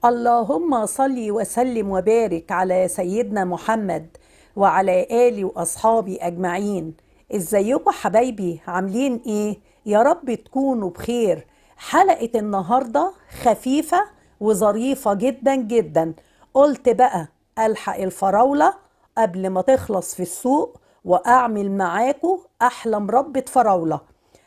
اللهم صل وسلم وبارك على سيدنا محمد وعلى آله وأصحابه أجمعين. ازيكم حبايبي؟ عاملين ايه؟ يا رب تكونوا بخير. حلقة النهاردة خفيفة وظريفة جدا جدا. قلت بقى ألحق الفراولة قبل ما تخلص في السوق وأعمل معاكم أحلى مربى فراولة.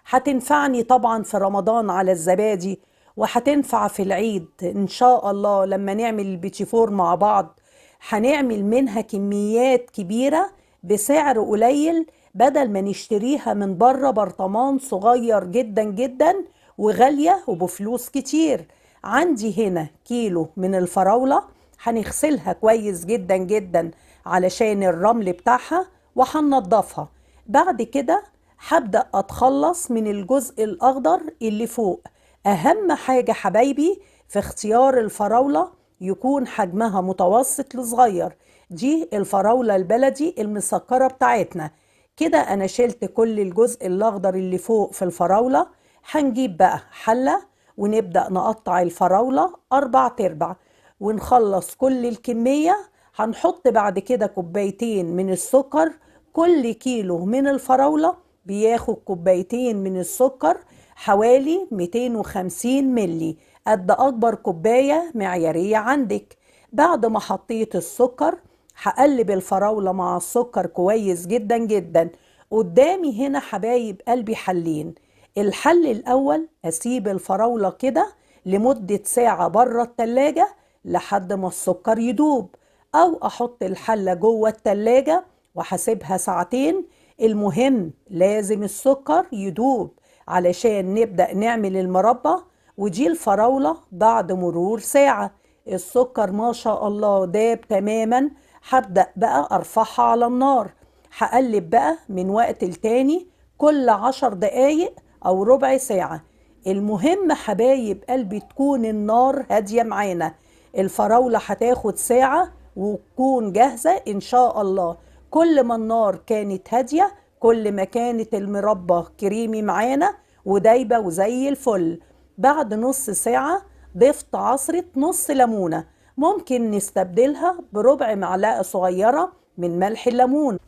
هتنفعني طبعا في رمضان على الزبادي، وهتنفع في العيد إن شاء الله لما نعمل البيتيفور مع بعض. هنعمل منها كميات كبيرة بسعر قليل بدل ما نشتريها من بره برطمان صغير جدا جدا وغالية وبفلوس كتير. عندي هنا كيلو من الفراولة، هنغسلها كويس جدا جدا علشان الرمل بتاعها وهننضفها. بعد كده هبدأ أتخلص من الجزء الأخضر اللي فوق. أهم حاجة حبايبي في اختيار الفراولة يكون حجمها متوسط لصغير. دي الفراولة البلدي المسكرة بتاعتنا. كده أنا شلت كل الجزء الأخضر اللي فوق في الفراولة. هنجيب بقى حلة ونبدأ نقطع الفراولة 4/4 ونخلص كل الكمية. هنحط بعد كده كوبايتين من السكر. كل كيلو من الفراولة بياخد كوبايتين من السكر، حوالي 250 ملي، قد أكبر كوباية معيارية عندك. بعد ما حطيت السكر هقلب الفراولة مع السكر كويس جدا جدا. قدامي هنا حبايب قلبي حلين. الحل الأول أسيب الفراولة كده لمدة ساعة بره التلاجة لحد ما السكر يدوب، أو أحط الحلة جوه التلاجة وهسيبها ساعتين. المهم لازم السكر يدوب علشان نبدأ نعمل المربى. ودي الفراولة بعد مرور ساعة السكر ما شاء الله داب تماما. هبدأ بقى أرفعها على النار. هقلب بقى من وقت لتاني كل 10 دقايق أو ربع ساعة. المهم حبايب قلبي تكون النار هادية معانا. الفراولة هتاخد ساعة وتكون جاهزة إن شاء الله. كل ما النار كانت هادية كل ما كانت المربى كريمي معانا ودايبة وزي الفل. بعد نص ساعة ضفت عصرة نص ليمونة، ممكن نستبدلها بربع معلقة صغيرة من ملح الليمون.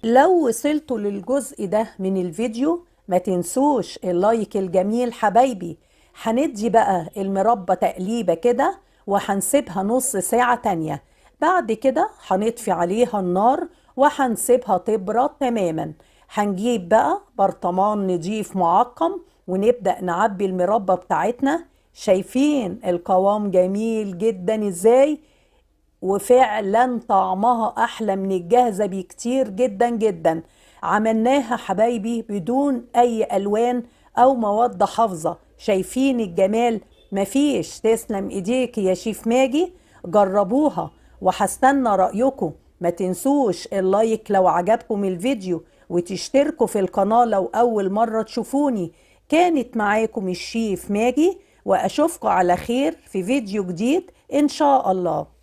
لو وصلتوا للجزء ده من الفيديو ما تنسوش اللايك الجميل حبايبي. هندي بقى المربى تقليبة كده وهنسيبها نص ساعة تانية. بعد كده هنطفي عليها النار وهنسيبها تبرد تماما. هنجيب بقى برطمان نضيف معقم ونبدأ نعبي المربى بتاعتنا. شايفين القوام جميل جدا ازاي؟ وفعلا طعمها احلى من الجاهزة بكتير جدا جدا. عملناها حبايبي بدون اي الوان او مواد حافظة. شايفين الجمال؟ مفيش. تسلم ايديك يا شيف ماجي، جربوها وهستنى رأيكم. ما تنسوش اللايك لو عجبكم الفيديو وتشتركوا في القناة لو أول مرة تشوفوني. كانت معاكم الشيف ماجي، وأشوفكم على خير في فيديو جديد إن شاء الله.